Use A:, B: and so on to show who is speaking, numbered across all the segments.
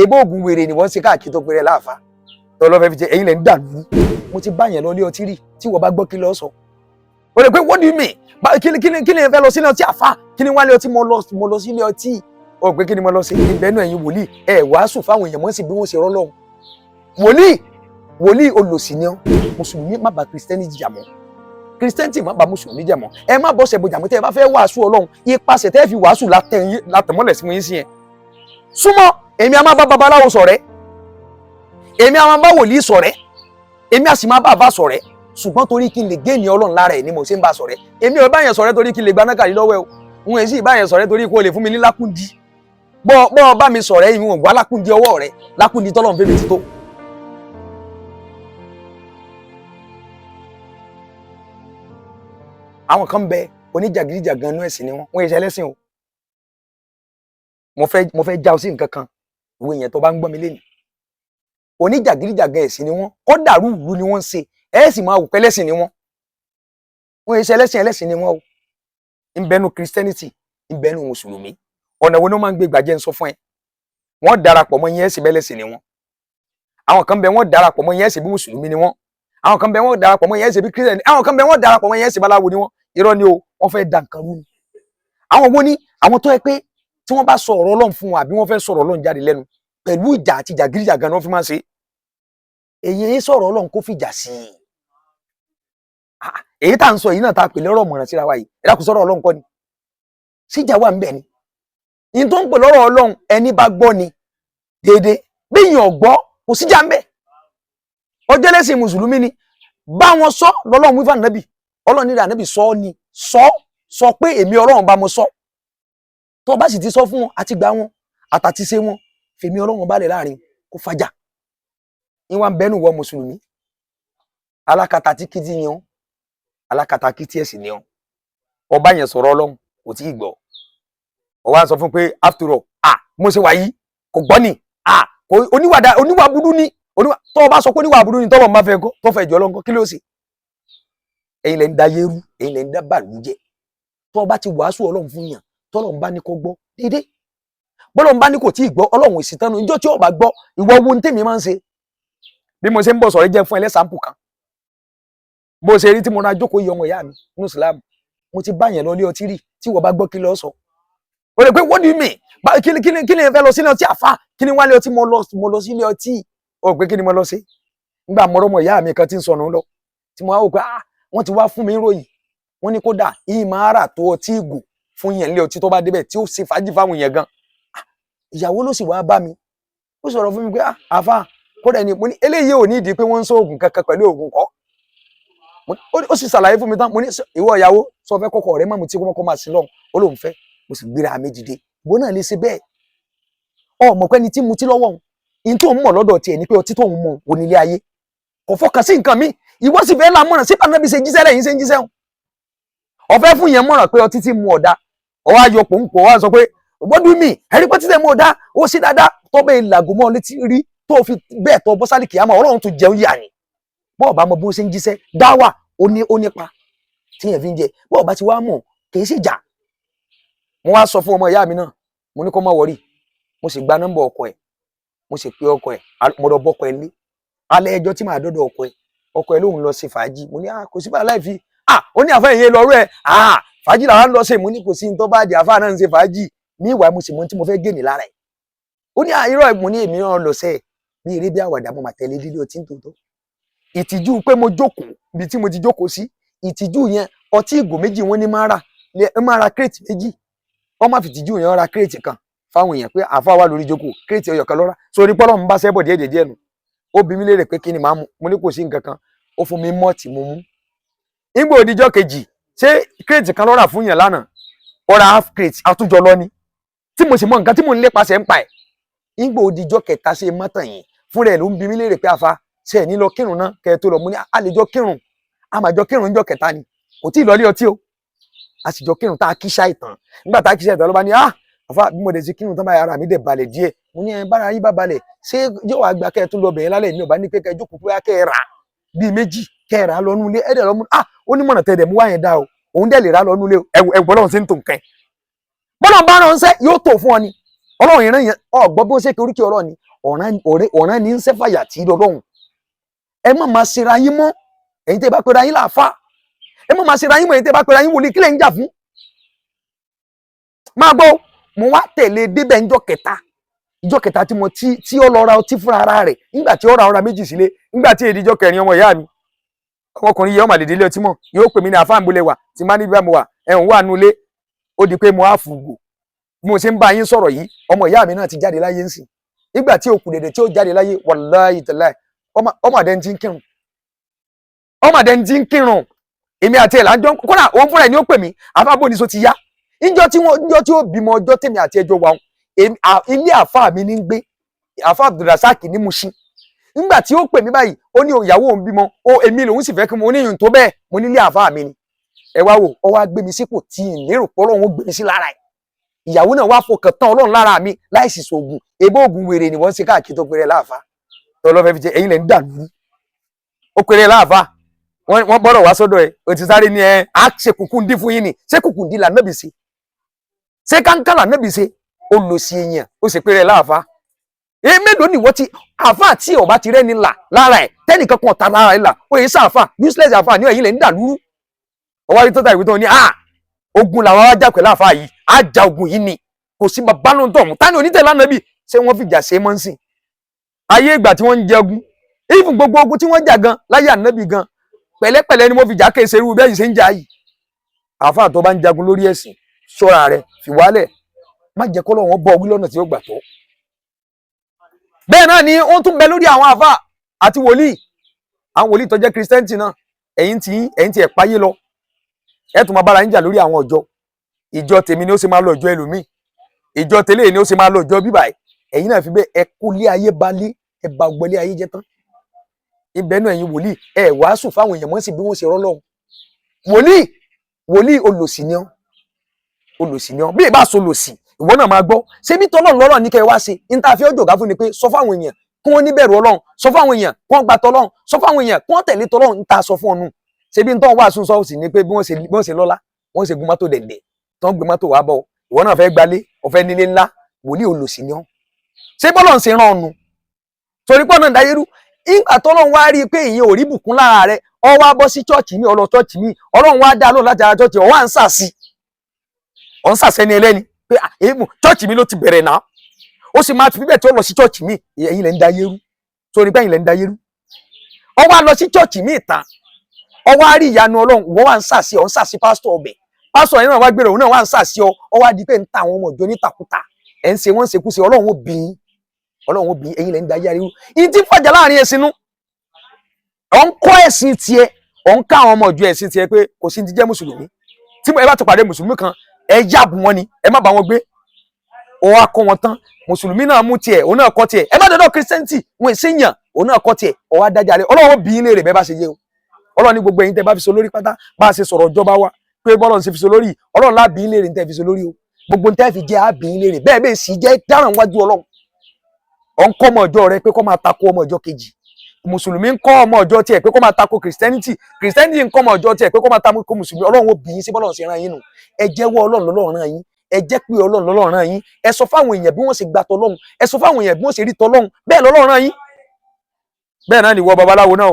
A: Ebó oògùn wèrè ni wọ́n ń ṣe káàkiri tó péré láàfa tọ́lọ́fẹ́ fi jẹ ẹ̀yin lẹ́ ń dàlú. Mo ti bá yẹn lọ ilé ọtí rí tí wọ́n bá gbọ́ kí lọ́ọ́ sọ. O lè pé what do you mean? Kí ni kí ni kí ni ẹ fẹ́ lọ sílé ọtí àfa? Kí ni wálé ọtí mo lọ sílé ọtí? O pé kí ni mo lọ sí? Ìbẹ́nu ẹ̀yin wòlíì ẹ̀ wàásù fáwọn èèyàn mọ́ sí bí wọ́n ṣe rọ́ lọ́hùn. Wòlíì wòlíì olòṣì ni ọ́. Mùsùlùmí má bá kìrìsìtẹ́nì jà mọ́. Kìrìsìtẹ́nì má bá mùsùlùmí jà mọ́. Ẹ má bọ́ ṣẹ̀bù jà mọ́ tẹ́ ẹ bá fẹ́ wàásù Ọlọ́run. Ipasẹ̀ tẹ́ ẹ fi wàásù látẹ̀mọ́lẹ̀ sí yín sí yẹn. Súnmọ́ èmi a máa bá babaláwo ṣọ̀rẹ́. Èmi a máa bá wòlíì ṣọ̀rẹ́. Èmi a sì máa bá àbá ṣọ̀rẹ́. Ṣùgbọ́n torí kí n lè gé ní Ọlọ́run lára ẹ̀ ni mo ṣe ń bá ṣọ̀rẹ́. Èmi ò bá yẹn ṣọ̀rẹ́ torí kí n lè gba nákàlí lọ́wọ́ ẹ o. N ò sì bá yẹn ṣọ̀rẹ́ torí kó lè fún mi ní lákúndí. Bọ́ bọ́ bá mi ṣọ̀rẹ́ ìwọ̀n gbá lákúndí ọwọ́ rẹ lákúndí tọ́lọ́run fẹ́mi ti tó. Àwọn kan bẹ oníjàgídíjàgan inú ẹ̀sìn ni wọ́n, wọ́n yẹ ẹlẹ́sìn o. Mo fẹ́ já ọ sí nǹkan kan, ìwé yẹn tó bá ń gbọ́ mi lénìí. Oníjàgídíjàgan ẹ̀sìn ni wọ́n, kó dàrú ìlú ni wọ́n ń ṣe, ẹ̀ sì máa wò pé ẹlẹ́sìn ni wọ́n. Wọ́n yẹ ẹlẹ́sìn ẹlẹ́sìn ni wọ́n o. Ń bẹnu Christianity, ń bẹnu Mùsùlùmí. Ọ̀nà wo ni wọ́n máa ń gbé gbàjẹ́ ń sọ fún ẹ? Wọ́n darapọ̀ mọ́ yẹn ẹ̀sìn bẹ́lẹ́sìn ni wọ́n. Àwọn kan bẹ wọ́n darapọ̀ mọ́ yẹn ẹ̀sìn bí Mùsùlùmí ni wọ́n. Àwọn kan bẹ wọ́n darapọ̀ mọ́ yẹn ẹ̀sìn bí Christian. Àwọn kan bẹ wọ́n darapọ̀ mọ́ yẹn ẹ̀sìn baláwo ni wọ́n. Irọ́ ni o, wọ́n fẹ́ da nǹkan rú ni. Àwọn wo ni àwọn tó yẹ pé tí wọ́n bá sọ ọ̀rọ̀ Ọlọ́run fún wọn àbí wọ́n fẹ́ sọ̀rọ̀ Ọlọ́run jáde lẹ́nu pẹ̀lú ìjà àti jàgídíjàgan ni wọ́n fi máa ń ṣe. Èyí ń sọ̀rọ̀ Ọlọ́run kó fìjà sí i. Èyí tá à ń sọ yìí náà tá a pè lọ́rọ̀ mọ̀ràn síra wa yìí. Ẹ dákun sọ̀rọ̀ Ọlọ́run kọ́ ni. Síjà wà ń bẹ̀ ni. Ìyẹn tó ń pè lọ́rọ̀ Ọlọ́run ẹni bá gbọ́ ni déédéé. Bí èèyàn ò gbọ́ kò síjà ń bẹ̀. Ọjọ́ lẹ́sìn Mùsùlùmí ni bá wọn sọ lọ́lọ́run wífà nàbì. Ọlọ́run ní ànábì sọ ni sọ sọ pé èmi Ọlọ́run bá mo sọ. Tó bá sì ti sọ fún wọn àti gbà wọn àtàtì ṣe wọn fèmi Ọlọ́run balẹ̀ láàrin kó fàjà. Ìwà ń bẹnu wọ Mùsùlùmí. Alákatakítí ni ọ́, alákatakítí ẹ̀sìn ni ọ́. Ọba yẹn sọ̀rọ̀ Ọlọ́run kò tí ì gbọ́. Ó wá sọ fún pé after all, ah mo ṣe wà yìí kò gbọ́ ni, ah kò oníwà burú ni, oníwà tó o bá sọ pé oníwà burú ni tọ́lọ̀ ń bá fẹ́ kọ́ tó fẹ́ jọ lọ́nkọ́ kí ló ṣe? Ẹ̀yin lẹ ń da yérú, ẹ̀yin lẹ ń da bàlújẹ́. Tó o bá ti wàásù Ọlọ́run fún yàn, tọ́lọ̀ ń bá ní kó gbọ́ déédéé. Bọ́lọ̀ ń bá ní kò tí ì gbọ́, Ọlọ́run ò sì tánu. Ìjọ́ tí ó bá gbọ́, ìwọ wo ní tèmi máa ń ṣe. Bí mo ṣe ń bọ̀ sọ̀rọ̀ jẹ́ fún ẹlẹ́sàmpù kan. Bó ṣe rí tí mo ra jókòó yìí ọmọ ìyá mi nínú Ìsìlámù, mo ti bá yẹn lọ ilé ọtí rí tí wọ́n bá gbọ́ kí lọ́ọ́ sọ. O lè pé what do you mean? Kí ni kí ni kí ni ẹ fẹ́ lọ sílé ọtí àfa? Kí ni wálé ọtí mo lọ sílé ọtí? O pé kí ni mo lọ sí? Nígbà mo rọ́mọ ìyá mi kan tí ń sọnù lọ, tí mo wá wò pé ah wọ́n ti wá fún mi ròyìn. Wọ́n ní kódà yìí máa rà tó ọtí ìgò fún yẹn nílé ọtí tó bá débẹ̀ tí ó ṣe fàájì fáwọn yẹn gan. Ìyàwó ló sì wá bá mi. Ó sọ̀rọ̀ fún mi pé ah àfa kódà ni mo ní eléyìí ò ní ìdí pé wọ́n ń sọ oògùn kankan pẹ̀lú oògùn kọ́. Ó sì ṣàlàyé fún mi tán. Mo ní ìwọ ìyàwó sọ fẹ́ kọ́kọ́ rẹ mọ̀mú tí kò máa sin lọ́hùn. Ó lóun fẹ́. Mo sì gbéra mi dìde. Ìwọ náà lè ṣe bẹ́ẹ̀. Ọmọ pé ẹni tí mutí lọ́wọ́ òun, ìyẹn tó ń mọ̀ lọ́dọ̀ tiẹ̀ ni pé ọtí tó ń mọ̀ òun nílé ayé. Kò fọkàn sí nǹkan mi. Ìwọ sì fẹ́ lámọ̀ràn sí pàǹdàbí ṣe jíṣẹ́ lẹ́yìn ṣe ń jíṣẹ́ òun. Ọ̀fẹ́ fún yẹn mọ̀ràn pé ọtí tí mu ọ̀dà. Ó wá yọ pòǹpò, ó wá sọ pé what do you mean? Ẹ̀rí pé títẹ̀ mu ọ̀dà, ó sì dáadáa. Tó bẹ́ẹ̀ làgò mọ́ létí rí tó fi bẹ́ẹ̀ tọ́ bọ́sálì kìámà Ọlọ́run tó jẹun yà ni. Bọ́ọ̀ bá mọ bí wọ́n ṣe ń jíṣẹ́, dáwà ó ní ó nípa tí yẹn fi ń jẹ. Bọ́ọ̀ bá ti wá mọ̀ kì í sì jà. Mo wá sọ fún ọmọ ìyá mi náà, mo ní kó má wọrí. Mo sì gba nọ́mbà ọkọ ẹ̀, mo sì pe ọkọ ẹ̀, mo lọ bọ́kọ ẹ̀ lé. Alẹ́ ẹjọ́ tí màá dọ́dọ̀ ọkọ ẹ̀, ọkọ ẹ̀ lóun lọ ṣe fàájì. Mo ní ah kò sí bá láì fi, ah ó ní àfẹ́ ìyẹn lọ́rọ́ ẹ̀, ah fàájì làwọn ń lọ ṣe. Mo ní kò sí ní tó bá di àfáà náà ń ṣe fàájì. Ní ìwà mo sì mọ tí mo fẹ́ gé ní lára ẹ̀. Ó ní irọ́ ẹ̀. Mo ní èmi náà lọ sẹ́ẹ̀ ní eré bí àwàdà mo mà tẹ̀lé lílé ọtí tòótọ́. Ìtìjú pé mo jókòó ibi tí mo ti jókòó sí, ìtìjú yẹn ọtí ìgò méjì wọ́n ní máa rà, máa ra crate méjì. Wọ́n má fi ìtìjú yẹn ra crate kan fáwọn èèyàn pé àfa wà lórí jókòó crate ọyọ̀ kan lọ́ra. So ní pọ́lọ́ ń bá sẹ́bọ̀ díẹ̀ díẹ̀ nù. Ó bi mí léèrè pé kí ni màá mu, mo ní kò sí nǹkan kan. Ó fún mi mọ́ọ̀tì mo mú. Nígbà òdìjọ́ kejì, ṣé crate kan lọ́ra fún yàn lánàá? Ó ra half crate àtúnjọ lọ ni. Tí mo sì mọ nǹkan tí mò ń lépa ṣe ń pa ẹ̀. Nígbà òdìjọ́ kẹta ṣe mọ́tàn yìí fúnra ẹ̀ ló ń bi mí léèrè pé àfa ṣe ẹ̀ ní lọ kírun náà kẹ́ ẹ tó lọ. Mo ní a lè jọ kírun, a máa jọ kírun níjọ́ kẹta ni. Kò tí ì lọ ilé ọtí o. A sì jọ kírun tá a kíṣà ìtàn. Nígbà tá a kíṣà ìtàn ló bá ní ah àfa bí mo dẹ̀ ti kírun tán báyìí ara mi dẹ̀ balẹ̀ díẹ̀. Mo ní ẹ bára yín bá balẹ̀ ṣé yóò wá gba kẹ́ ẹ tún lọ bẹ̀yẹn lálẹ́ mi ò bá ní pé kẹ́ ẹ jókòó pé kẹ́ ẹ rà bíi méjì kẹ́ ẹ rà lọ nulẹ̀ ẹ dẹ̀ lọ mú ah ó ní mọ̀nà tẹ́ dẹ̀ mú wá yẹn dá o òun dẹ̀ lè rà lọ nulẹ̀ ẹ̀wọ̀ bọ́lọ̀ ṣe ń tò nǹkan ẹ̀. Bọ́lọ̀ bá ránṣẹ́ yóò tó fún ọ ni. Ọlọ́run ìran yẹn ọ̀gbọ́n bí wọ́n ṣe oríkì Ọlọ́run ni ọ̀ràn ní ń sẹ́fàyà tí lọ́lọ́run. Ẹ má máa ṣera yín mọ́, ẹ̀yin tẹ́ bá pera yín láàfà. Ẹ má máa ṣera yín mọ́, ẹ̀yin tẹ́ bá pera yín wòlíì. Kílẹ̀ ń jà fún? Máa gbọ́, mo wá tẹ̀lé débẹ̀ ńjọ́ kẹta, ìjọ́ kẹta tí mo tí ó lọ ra ọtí fúnra ara rẹ̀. Nígbà tí ó ra ọ̀ra méjì sílé, nígbà tí èdè ìjọ́ kẹrin, ọmọ ìyá mi ọmọkùnrin yìí, ọmọ àlèdè ilé ọtí mọ̀, yóò pè mí ní àfáà ń bolẹ̀ wà tí má níbi bá mo wà ẹ̀hún wà nulẹ̀. Ó di pé mo á fùgbò. Bí mo ṣe ń bá yín sọ̀rọ̀ yìí, ọmọ ìyá mi náà ti jáde láyé ńsìn. Nígbà tí òkú dèdè tí ó jáde láyé, wàláhì tàláhì, ọmọ àdẹ́ni tí ń kírun, ọmọ àdẹ́ni tí ń kírun. Èmi àti ẹ̀ lájọ́, kódà òun fúnra ẹ̀ ní ó pè mí, àfáà bò ní so ti yá. Níjọ́ tí wọ́n, níjọ́ tí ó bímọ, ọjọ́ tèmi àti ẹjọ́ wà, ilé àfáà mi ní ń gbé, àfáà Abdulrasaq ní Mushin. Nígbà tí ó pè mí báyìí, ó ní ìyàwó òun bímọ, ó èmi lòun sì fẹ́ kí mo ní ìyún tó bẹ́ẹ̀. Mo nílé àfáà mi ni. Ẹ wá wò ó, wá gbé mi sípò tí ì lérò pé Ọlọ́run ó gbé mi sí lára ẹ̀. Ìyàwó náà wá fọkàn tán Ọlọ́run lára mi láì sì sògùn ebó. Ògùn wèrè ni wọ́n ń ṣe káàkiri tó péré láàfáà tó lọ́ fẹ́ fi jẹ. Ẹ̀yin lẹ̀ ń dàlú, ó péré láàfáà. Wọ́n gbọ́dọ̀ wá sọ́dọ̀ ẹ̀, o ti sáré ní ẹ á ṣe kùkùndí fún yín ni. Ṣé kùkùndí là nábì ṣe? Ṣé káńká là nábì ṣe? Ó lò sí èèyàn, ó sì péré láàfáà. Ẹ mélòó ni wọ́n ti àfáà tí ọba ti rẹ́ni là lára ẹ̀, tẹ́nìkan kan ọ̀tá lára ẹ̀ là ó yẹ sáàfáà? Useless àfáà ní. Ẹ̀yin lẹ̀ ń dàlúrú. Ọwọ́ ayé tó ta ìwé tó ní à ogun làwọn wá jà pẹ̀lú àfáà yìí. Á ja ogun yìí ni, kò sí bàbá ló ń tọ̀ mú tani onítẹ̀lá nàbì. Ṣé wọ́n fìjà ṣe mọ́ ń sìn? Ayé ìgbà tí wọ́n ń jẹgun, even gbogbo ogun tí wọ́n jà gan láyé ànábì gan, pẹ̀lẹ́pẹ̀lẹ́ ni wọ́n fi jà, kése irú bẹ́ẹ̀ ṣe ń jà yìí. Àfáà tó bá ń jagun lórí ẹ̀sìn, ṣọ́ra rẹ̀, fìwálẹ̀, má jẹ́ kọ́ lọ́wọ́ bọ́ wí lọ́nà tí ó gbà tọ́. Bẹ́ẹ̀ náà ni ó tún bẹ lórí àwọn àfáà àti wòlíì, àwọn wòlíì tó jẹ́ Christian náà. Ẹ̀yin tí ẹ̀ páyé lọ, ẹ̀ tún máa bára yín jà lórí àwọn ọjọ́. Ìjọ tèmi ni ó ṣe máa lọ ìjọ ẹlòmíì, ìjọ tẹ́lẹ̀ ni ó ṣe máa lọ ìjọ bíbà. Ẹ̀yin náà fi bẹ́ẹ̀ ẹ kó lé ayé balẹ̀, ẹ ba gbọ́lé ayé jẹ́ tán. Ibẹ̀ náà, ẹ̀yin wòlíì, ẹ wàásù fáwọn èèyàn mọ́ sí bí wọ́n ṣe rọ́lọ́hun. Wòlíì, wòlíì, olòṣì ni ọ́, olòṣì ni ọ́. Bí ìbá so lòṣì, ìwọ náà máa gbọ́. Ṣé bí tọ́lọ́run lọ́rọ̀ ní kẹ́ ẹ wá ṣe ní tá a fi ọjọ́ ọ̀gá fún ni pé sọ fáwọn èèyàn kí wọ́n níbẹ̀rù Ọlọ́run, sọ fáwọn èèyàn kí wọ́n gba tọ́lọ́run, sọ fáwọn èèyàn kí wọ́n tẹ̀lé tọ́lọ́run. Ń ta sọ fún ọ̀nù. Ṣé bí n tọ́ wàásù sọ sí ni pé bí wọ́n ṣe lọ́lá, wọ́n ṣe gun mọ́tò dẹ̀ndẹ̀ tí wọ́n gbé mọ́tò wá bọ̀, ìwọ náà fẹ́ gbalé, ọ̀fẹ́ nílé ńlá. Wòlíì, olòṣì ni ọ́. Ṣé bọ́lọ̀ ń ṣe rán ọ̀nù torí pọ́n náà dáyérú? Ìgbà tọ́lọ́run wá rí i pé ìyẹn ò rí bùkún lára rẹ̀, ọ wá bọ́ sí church mi, ọlọ church mi, Ọlọ́run wá dá lóhùn láti ara church. Ọ wá ń sàsí, ọ ń sàsẹ́ni ẹlẹ́ni pé èèmù church mi ló ti bẹ̀rẹ̀ náà, ó sì máa fi bíbẹ̀ tí ó lọ sí church mi. Ẹ̀yin lẹ́ ń dayérú, torí pé ẹ̀yin lẹ́ ń dayérú. Ọ wá lọ sí church mi ìtàn, ọ wá rí ìyanu Ọlọ́run. Ìwọ wá ń sàsí, ọ ń sàsí pásítọ̀ ọbẹ̀. Pásítọ̀ yẹn náà wá gbèrò, òun náà wá ń sàsí ọ. Ọ wá di pé ń ta àwọn ọmọ ìjọ nítakúta, ẹ̀ ń ṣe wọ́n ń ṣekúṣe. Ọlọ́run ó bí yín, Ọlọ́run ó bí ẹ̀yin lẹ́ ń dayé ariwo. Ìyí tí fàjà láàrin ẹ̀sìn nú, ọ̀ ń kọ́ ẹ̀sìn tiẹ̀, ọ̀ ń ká àwọn ọmọ ìjọ ẹ̀sìn tiẹ̀ pé kò sí ti jẹ́ mùsùlùmí. Tí ẹ bá ti pàdé mùsùlùmí kan, ẹ yàbù wọn ni, ẹ má bá wọn gbé. Ó wá kọ́ wọn tán, mùsùlùmí náà mú tiẹ̀, òun náà kọ́ tiẹ̀. Ẹ má dọ́dọ̀ Christian, wọn èsì yàn, òun náà kọ́ tiẹ̀. Ó wá dájà lé. Ọlọ́run bí yín léèrè bẹ́ẹ̀ bá ṣe yé o. Ọlọ́run ní gbogbo ẹ̀yin tẹ́ bá fi so lórí pátá, bá a ṣe sọ̀rọ̀ ìjọba wa pé bọ́lọ̀ ń ṣe fi so lórí, Ọlọ́run lá bí yín léèrè tẹ́ fi so lórí o. Gbogbo tẹ́ fi jẹ́ á bí yín léèrè bẹ́ẹ̀. Bẹ́ẹ̀ sì jẹ́ dáràn wájú Ọlọ́run. Ọ̀ ń kọ́ ọmọ ìjọ rẹ pé kó máa tako ọmọ ìjọ kejì. Mùsùlùmí ń kọ́ ọmọ ìjọ tiẹ̀ pé kó máa tako Christianity, Christianity ń kọ́ ọmọ ìjọ tiẹ̀ pé kó máa tako mùsùlùmí. Ọlọ́run ó bí yín sí bọ́lọ́run ṣe rán yín nù. Ẹ jẹ́wọ́ Ọlọ́run lọ́lọ́run rán yín, ẹ jẹ́ pé Ọlọ́run lọ́lọ́run rán yín. Ẹ sọ fáwọn èèyàn bí wọ́n ṣe gba tọlọ́run, ẹ sọ fáwọn èèyàn bí wọ́n ṣe rí tọlọ́run. Bẹ́ẹ̀ lọ́lọ́run rán yín. Bẹ́ẹ̀ náà ni ìwọ babaláwo náà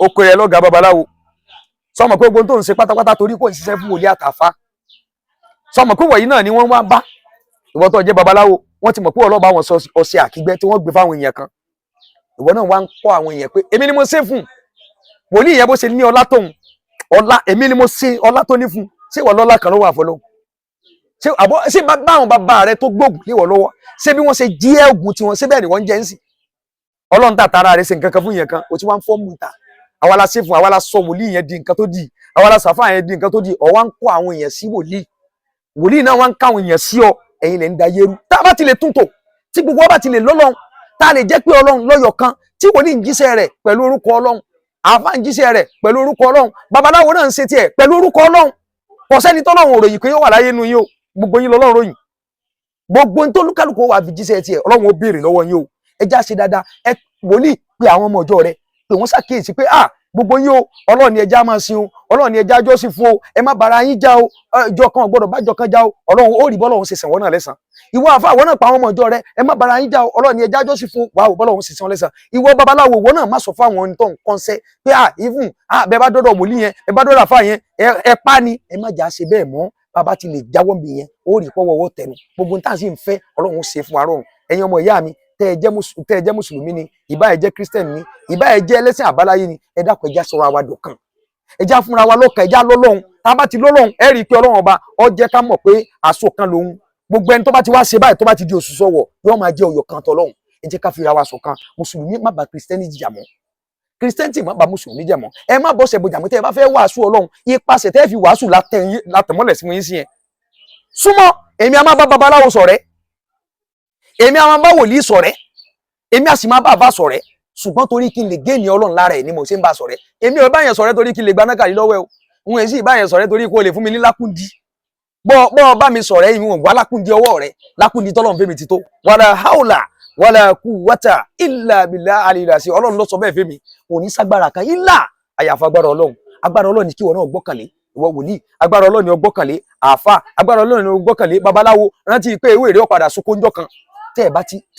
A: ó pe ẹ lọ́gàá babaláwo. Sọmọ pé gbogbo tó ń ṣe pátápátá, torí kò ń ṣiṣẹ́ fún wòlíì àtàfà. Sọmọ pé wọ̀nyí náà ni wọ́n wá bá ìwọ tó jẹ́ babaláwo. Wọ́n ti mọ̀ pé ọlọ́ba wọn sọ ọṣẹ àkígbẹ́ tí wọ́n gbé fáwọn èèyàn kan. Ìwọ náà wá ń kọ́ àwọn èèyàn pé èmi ni mo ṣe fún wòlíì yẹn, bó ṣe ní ọlá tóun ọlá, èmi ni mo ṣe ọlá tó ní fún. Ṣé ìwọ lọ́lá kan ló wà fọlọ́? Ṣé àbọ̀ ṣé báwọn bàbá rẹ tó gbóògùn léwọ lọ́wọ́, ṣé bí wọ́n ṣe jí ẹ̀gùn tiwọn, ṣé bẹ́ẹ̀ ni wọ́n ń jẹ́ ń sìn? Ọlọ́run tàtàrà rẹ ṣe nǹkan kan fún yẹn kan, o ti wá ń fọ́ mú ta. Àwa la ṣe fún, àwa la sọ wòlíì yẹn di nǹkan tó di, àwa la sàfà yẹn di nǹkan tó di. Ọ wá ń kó àwọn èèyàn sí wòlíì, wòlíì náà wá ń káwọn èèyàn sí ọ. Ẹ̀yin lẹ ń da yẹrú. Tá a bá ti lè tún tò, tí gbogbo wa bá ti lè lọ́lọ́run, tá a lè jẹ́ pé Ọlọ́run lọ́yọ̀ kan, tí wòlíì ń jíṣẹ́ rẹ̀ pẹ̀lú orúkọ Ọlọ́run, àáfà ń jíṣẹ́ rẹ̀ pẹ̀lú orúkọ Ọlọ́run, babaláwo náà ń ṣe tiẹ̀ pẹ̀lú orúkọ Ọlọ́run, kò sẹ́ni tọ́lọ́run òròyìn pé yóò wà láyé nu yín o. Gbogbo yín lọ́lọ́run ròyìn. Gbogbo ní tólúkálùkù wà fi jíṣẹ́ tiẹ̀, Ọlọ́run ó béèrè lọ́wọ́ yín o. Ẹ já ṣe dáadáa. Ẹ wòlíì, pé àwọn ọmọ ọjọ́ rẹ, pé wọ́n ṣàkíyèsí pé ah Gbogbo yín o, Ọlọ́run ni ẹja máa sin o, Ọlọ́run ni ẹja jọ́sìn fún o, ẹ má bára yín já o, ìjọ kan ò gbọ́dọ̀ bájọ kan já o. Ọlọ́run ó rí bọ́lọ́run ṣe sàn wọ́n náà lẹ́sàn. Ìwọ àfa, àwọn náà pa àwọn ọmọ ìjọ rẹ, ẹ má bára yín já o, Ọlọ́run ni ẹja jọ́sìn fún wa o, bọ́lọ́run ṣe sàn wọ́n lẹ́sàn. Ìwọ babaláwo, ìwọ náà má sọ fún àwọn tó ń kọ́nsẹ́ pé ah, even ah, bẹ́ẹ̀ bá dọ́dọ̀ wòlíì yẹn, ẹ bá dọ́dọ̀ àfa yẹn, ẹ pa ni. Ẹ má jà ṣe bẹ́ẹ̀ mọ́. Bàbá ti lè jáwọ́ mi yẹn, ó rí pọ́wọ́wọ́ tẹnu gbogbo tá à sì ń fẹ́, Ọlọ́run ṣe fún wa rọrùn. Ẹ̀yin ọmọ ìyá mi, tẹ́ ẹ jẹ́ mùsùlùmí ni, ìbá ẹ jẹ́ Christian ni, ìbá ẹ jẹ́ ẹlẹ́sìn àbáláyé ni, ẹ dákun, ẹ já sọ̀rọ̀ àwa dọ̀kan, ẹ já fúnra wa lọ́kàn, ẹ já lọ́lọ́run. Tá a bá ti lọ́lọ́run, ẹ rí i pé Ọlọ́run ọba ó jẹ́ ká mọ̀ pé àṣọ kan lòun. Gbogbo ẹni tó bá ti wá ṣe báyìí, tó bá ti di òṣùṣù ọwọ̀, yóò máa jẹ́ ọyọ̀ kan tọ́lọ́run. Ẹ jẹ́ ká fira wa ṣọ̀kan. Mùsùlùmí má bá Kristẹni jà mọ́, Kristẹni má bá mùsùlùmí jà mọ́, ẹ má bọ́ ṣẹ̀bù jà mọ́. Tẹ́ ẹ bá fẹ́ wàásù Ọlọ́run, ipasẹ̀ tẹ́ ẹ fi wàásù látẹ̀mọ́lẹ̀ sí yín sí yẹn. Súnmọ́ èmi, a máa bá babaláwo ṣọ̀rẹ́, èmi a máa bá wòlíì ṣọ̀rẹ́, èmi a sì máa bá àbá ṣọ̀rẹ́, ṣùgbọ́n torí kí n lè géènì Ọlọ́run lára ẹ̀ ni mo ṣe ń bá ṣọ̀rẹ́. Èmi ò bá yẹn ṣọ̀rẹ́ torí kí n lè gba nákàlí lọ́wọ́ ẹ o. N ò sì bá yẹn ṣọ̀rẹ́ torí kó lè fún mi ní lákúndí. Bọ́ bọ́ bá mi ṣọ̀rẹ́, ìwọ̀n wà lákúndí ọwọ́ rẹ, lákúndí tọ́lọ́run fẹ́mi ti tó. Wàlà haúlà wàlà quwwata illa billah alìlàsí. Ọlọ́run ló sọ bẹ́ẹ̀ fẹ́mi, kò ní ságbára kan ilà àyàfà agbára Ọlọ́run. Agbára Ọlọ́run ni kí ìwọ náà gbọ́kànlé. Ìwọ wòlíì, agbára Ọlọ́run ni ó gbọ́kànlé. Àáfà, agbára Ọlọ́run ni ó gbọ́kànlé. Babaláwo, rántí pé ewé rẹ̀ ó padà sunkún ńjọ́ kan. Tẹ́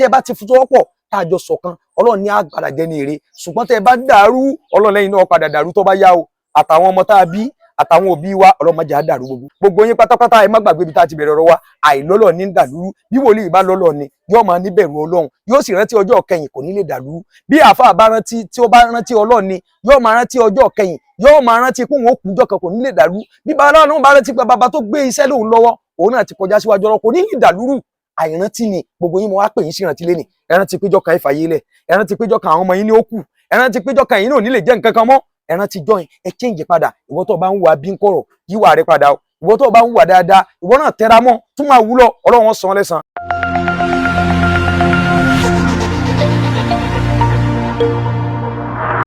A: ẹ bá ti fọwọ́pọ̀, tá a jọ ṣọ̀kan, Ọlọ́run ní àgbàdà jẹ́ ní èrè. Ṣùgbọ́n tẹ́ ẹ bá dàrú, Ọlọ́run lẹ́yìn náà padà dàrú tó bá yá o. Àtàwọn ọmọ tá a bí, àtàwọn òbí wa, Ọlọ́run má jẹ́ á dàrú. Gbogbo yín pátápátá, ẹ má gbàgbé ibi tá a ti bẹ̀rẹ̀ ọ̀rọ̀ wa. Àìlọ́lọ̀ ní dàlúrú. Bí wòlíì bá lọ́lọ́ ni, yóò máa níbẹ̀rù Ọlọ́run, yóò sì rántí ọjọ́ kẹyìn, kò ní lè dàlúrú. Bí àáfàá bá rántí, tí ó bá rántí Ọlọ́run ni, yóò máa rántí ọjọ́ kẹyìn, yóò máa rántí pé òun ó kú ọjọ́ kan, kò ní lè dàlú. Bí babaláwo bá rántí pé bàbá tó gbé iṣẹ́ lóun lọ́wọ́, òun náà ti kọjá síwájú ọlọ́, kò ní lè dàlúrú. Àìrántí ni. Gbogbo yín, mo wá pè yín sí ìrántí lẹ́nì. Ẹ rántí péjọ kan ìfàyè lẹ̀, ẹ rántí péjọ kan àwọn ọmọ yín ní ó kù, ẹ rántí péjọ kan yín náà ò ní lè jẹ́ nǹkan kan mọ́. Ẹ rántí join, ẹ change padà. Ìwọ tó bá ń wà bí ń kọ̀rọ̀, yíwà rẹ padà o. Ìwọ tó bá ń wà dáadáa, ìwọ náà tẹra mọ́, tún máa wúlọ, Ọlọ́run san lẹ́san.